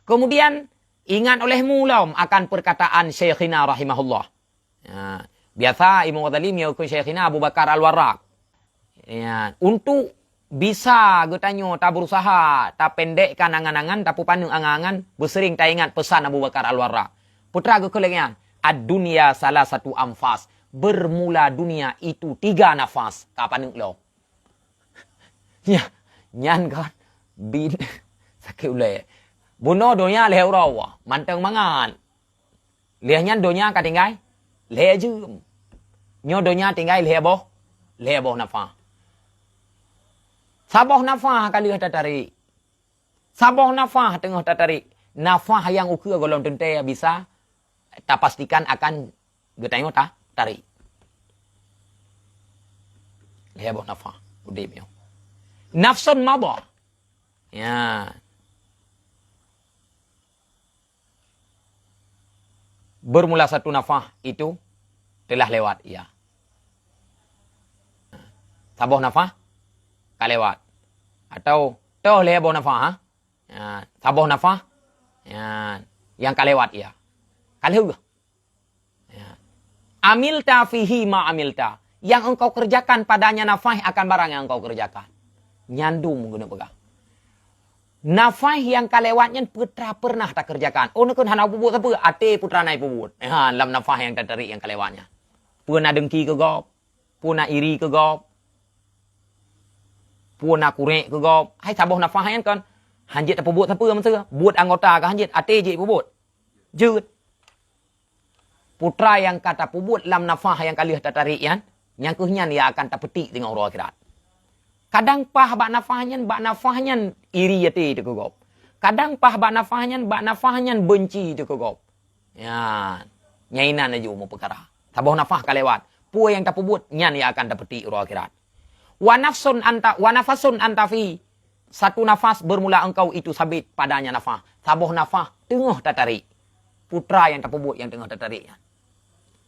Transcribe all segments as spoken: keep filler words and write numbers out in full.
Kemudian, ingat olehmu lom akan perkataan Syekhina rahimahullah. Ya, biasa Imam Ghazali meunyoe keu Syekhina Abu Bakar Al-Warraq. Ya, untuk bisa geutanyoe tabeurusaha tapendekkan angan-angan, tapupaneuk angan-angan, beuseuring taingat peusan Abu Bakar Al-Warraq. Peue teuma geukheun lagée nyan, "Ad-dunya salasatu anfas." Bermula dunia itu tiga nafas. Ka paneuk lom. Nya, nyan kan bin sakét ulée. Bunoe donya lhée uroe, mantong mangat. Lheueh nyan donya ka tinggai lhée jeuem. Nyoe donya tinggai lhée boh, lhée boh nafah. Saboh nafah ka lheueh tatarék. Saboh nafah teungoh tatarék. Nafah nyang ukeue gohlom teuntée bisa tapastikan akan geutanyoe ta-, tarék. Lhée boh nafah udeb nyoe. Nafsun madha. Ya. Bermula satu nafah itu telah lewat ia. Saboh nafah ka lewat. Atau toh lhée boh nafah, ha? Ya, saboh nafah, ya, nyang ka lewat ia. Ka lheueh. Ya. Amilta fihi ma amilta. Yang engkau kerjakan padanya nafah akan barang yang engkau kerjakan. Nyan dum geuneuk peugah. Nafah nyang ka lewat nyan peue teuma pernah takeurjakan. Oh, neukheun hana peubuet sapeue, até peue teuma na peubuet. Ha, lam nafah nyang tatarék nyang ka lewat nyan. Peue na deungki keu gob, peue na iri keu gob, peue na kurék keu gob. Hai saboh nafah nyan kan, hanjeuet tapeubuet sapeue meuseue. Buet anggota ka hanjeuet, até jeuet peubuet. Jeuet. Peue teuma nyang ka tapeubuet lam nafah nyang ka lheueh tatarék nyan, nyang kheueh nyan nyang akan tapeutik teungoh uroe akhirat. Kadang paih bak nafah nyan, bak nafah nyan iri até teuh keu gob. Kadang paih bak nafah nyan, bak nafah nyan beunci teuh keu gob. Nyan, nyan inan laju meupeukara. Saboh nafah ka lewat. Peue nyang tapeubuet, nyan nyang akan tapeutik uroe akhirat. Wa nafsun anta, wa nafasun anta fi. Satu nafas bermula engkau itu sabit padanya nafah. Saboh nafah teungoh tatarék. Peue teuma nyang tapeubuet nyang teungoh tatarék nyan.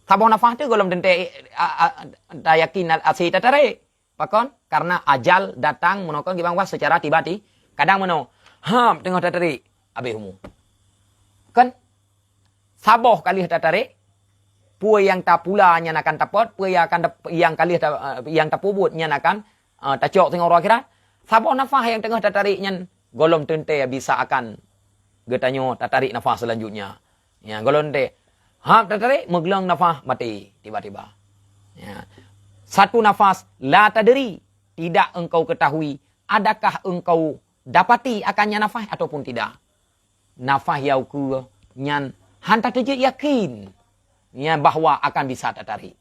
Saboh nafah teuh gohlom teuntée, a, a, tayakin até tatarék. Pakon? Karena ajal datang meunoe kon gibang wah secara tiba-ti-, kadang meunoe, hap, teungoh tatarék, habéh umu. Kan? Saboh ka lheueh tatarék, peue nyang tapula nyan akan tapot, peue nyang akan tap-, nyang ka lheueh ta-, nyang tapeubuet nyan akan, eh, tacok singoh uroe akhirat. Saboh nafah nyang teungoh tatarék nyan gohlom teuntée bisa akan geutanyoe tatarék nafah selanjutnya. Ya, gohlom teuntée. Hap tatarék, meugleueng nafah, maté tiba-tiba. Ya. Satu nafas, la tadri, tidak engkau ketahui, adakah engkau dapati akan nyan nafah ataupun tidak. Nafah nyang ukeue nyan hana teujeuet yakin nyan bahwa akan bisa tatarék.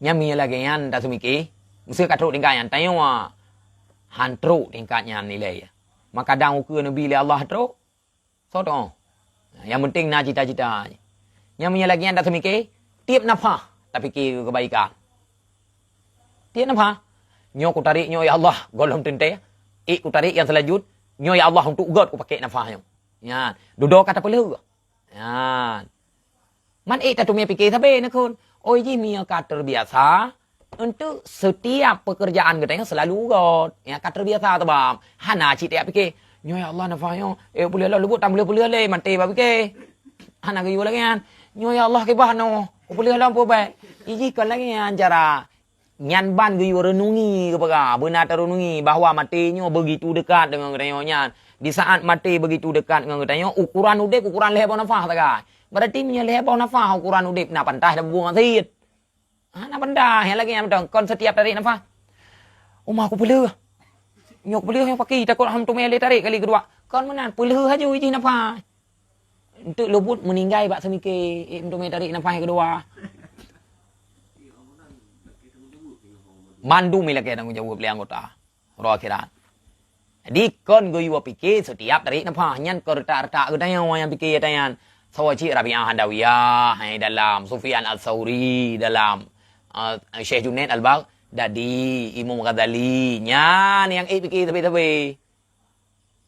Nyan meunyoe lagée nyan taseumiké, meuseuti ka trok tingkat nyan, tanyoe hán trok tingkat nyan ilée. Maka dang ukeue neubi lé Allah trok, soe teuh. Nyang penting na cita-cita. Nyan meunyoe lagée nyan taseumiké, tieb nafah tapiké keu keubaikan. Tieb nafah. Nyoe kutarék nyoe ya Allah, gohlom teuntée. Ék kutarék nyang seulanjut, nyoe ya Allah untuk göt kupaké nafah nyoe. Nyan, dudoe ka tapeuleueh. Nyan. Man ék tateumé piké sabe neukheun. Oi jih meunyoe ka teubiasa, untuk setiap pekerjaan geutanyoe selalu göt. Ya, ka teubiasa teubang. Hana cit tapiké, "Nyoe ya Allah nafah nyoe, ék peuleueh lom lubuk tam peuleueh-peuleueh lé maté bak piké." Hana geuyue lagée nyan. "Nyoe ya Allah kibah noh, peuleueh lom peue bék." Ijih kon lagée nyan cara. Nyan ban geuyue renungi geupeugah, beuna tarenungi bahwa maté nyoe begitu dekat deungon geutanyoe nyan. Di saat maté begitu dekat deungon geutanyoe, ukuran udeb ukuran lhée boh nafah sagai. Berarti meunyoe lhée boh nafah ukuran udeb, na pantas tapeubuet maksiet. Ha, na pantas, nyang lagée nyan mantong. Kon setiap tarék nafah, "Uma kupeuleueh. Nyoe kupeuleueh nyoe paki, takot hom teumé lé tarék kali keudua." Kon meunan, peuleueh laju ijih nafah. Untuk lubuk meuninggai bak seumiké, ék meuteumé tarék nafah nyang keudua. Mandum ilakée tanggong jaweueb lé anggota uroe akhirat. Jadi kon geuyue piké setiap tarék nafah nyan keu reutak-reutak geutanyoe nyang piké tanyan. Sawa cit Rabi'ah Adawiyah, hai dalam Sufyan Al-Tsauri, dalam, eh, Syekh Junaid Al-Baghdadi, Imam Ghazali, nyan nyang ék piké sabe-sabe.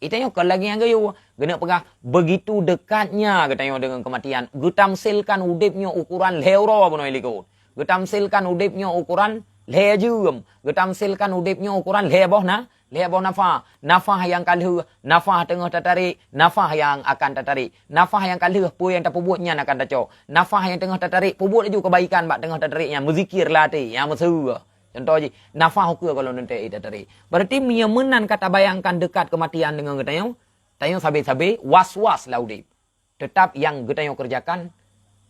Geutanyoe kon lagée nyang geuyue, geuneuk peugah, begitu dekatnya geutanyoe deungon keumatian, geutamsilkan udeb nyoe ukuran lhée uroe bunoe likot, geutamsilkan udeb nyoe ukuran lhée jeuem, geutamsilkan udeb nyoe ukuran lhée boh na-, Lhèe boh nafah. Nafah nyang ka lheueh, nafah teungoh tatarék, nafah nyang akan tatarék. Nafah nyang ka lheueh, peue nyang tapeubuet nyan akan tacok. Nafah nyang teungoh tatarék, peubuet laju keubaikan bak teungoh tatarék nyan, meuzikir lam até, nyang meuseue. Contoh jih, nafah ukeue goh lom teuntèe ék tatarék. Berarti meunyoe meunan ka tabayangkan deukat keumatian deungon geutanyoe, tanyoe sabe-sabe was-was lam udép. Teutap nyang geutanyoe keureujakan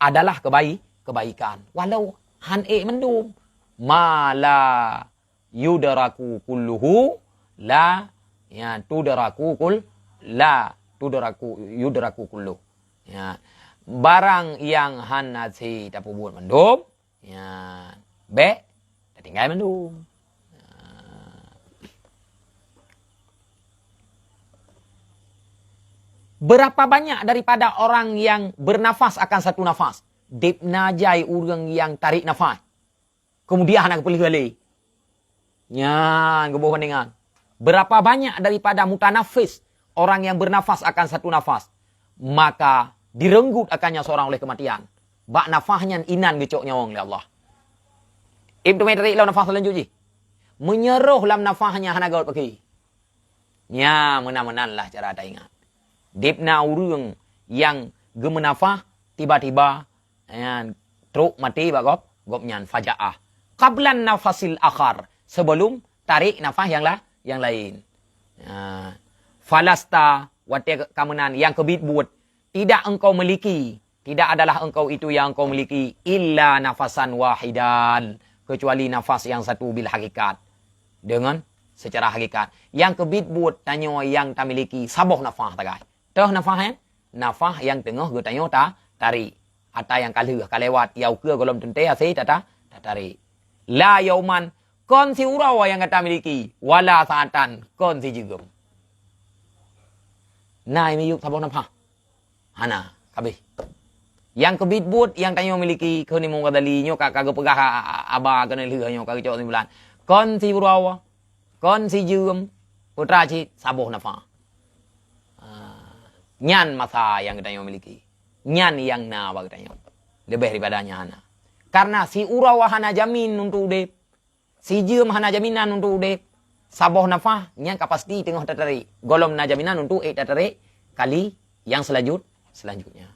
adalah keubai-, keubaikan. Walau han ék mandum. Ma la yudraku kulluhu, la, ya, tudraku kul-, la tudraku, yudraku kulluh. Ya. Barang nyang hana hase tapeubuet mandum, ya, bèk tatinggai mandum. Ya. Berapa banyak daripada orang yang bernafas akan satu nafas? Deb na jai ureueng nyang tarék nafas. Kemudian hana geupeulheueh lé. Nyan geuboh bandingan. Berapa banyak daripada mutanafis, orang yang bernafas akan satu nafas, maka direnggut akannya seorang oleh kematian. Bak nafah nyan inan geucok nyawöng lé Allah. Item tarék lam nafah seulanjut jih. Meunyoe roh lam nafah nyan hana göt paké. Nya, meunan-meunan lah cara taingat. Deb na ureueng nyang geumeunafah tiba-tiba, nyan, trok maté bak gob, gobnyan fajaah. Qablan nafasil akhar, sebelum tarék nafah nyang la-, nyang laén. Nya. Falasta, watèe ka meunan, nyang keubiet buet, tidak engkau miliki, tidak adalah engkau itu yang engkau miliki, illa nafasan wahidan, kecuali nafas nyang satu bil hakikat. Deungon secara hakikat. Nyang keubiet buet tanyoe nyang tamiliki saboh nafah sagai. Toh nafah nyan? Nafah nyang teungoh geutanyoe ta-, tarék. Ata nyang ka lheueh, ka lewat, ya ukeue goh lom teuntèe hase ta-, ta-, tatarék. La yauman, kon siuroe nyang gata miliki, wala sa'atan, kon sijeuem. Na miyueb saboh nafah. Hana, ka abéh. Nyang keubiet buet nyang tanyoe miliki, kheun Imam Ghazali, nyoe ka, ka geupeugah a-, a-, aba keuneuk lheueh nyoe ka geucok simpulan. Kon siuroe, kon sijeuem, peue teuma cit saboh nafah. Ah, nyan masa nyang geutanyoe miliki. Nyan nyang na bak geutanyoe. Leubeh daripada nyan hana. Karena siuroe hana jamin untuk udép. Sijeuem hana jaminan untuk udép. Saboh nafah, nyan ka pasti teungoh tatarék. Goh lom na jaminan untuk ék tatarék kali nyang seulanjut-, seulanjutnya.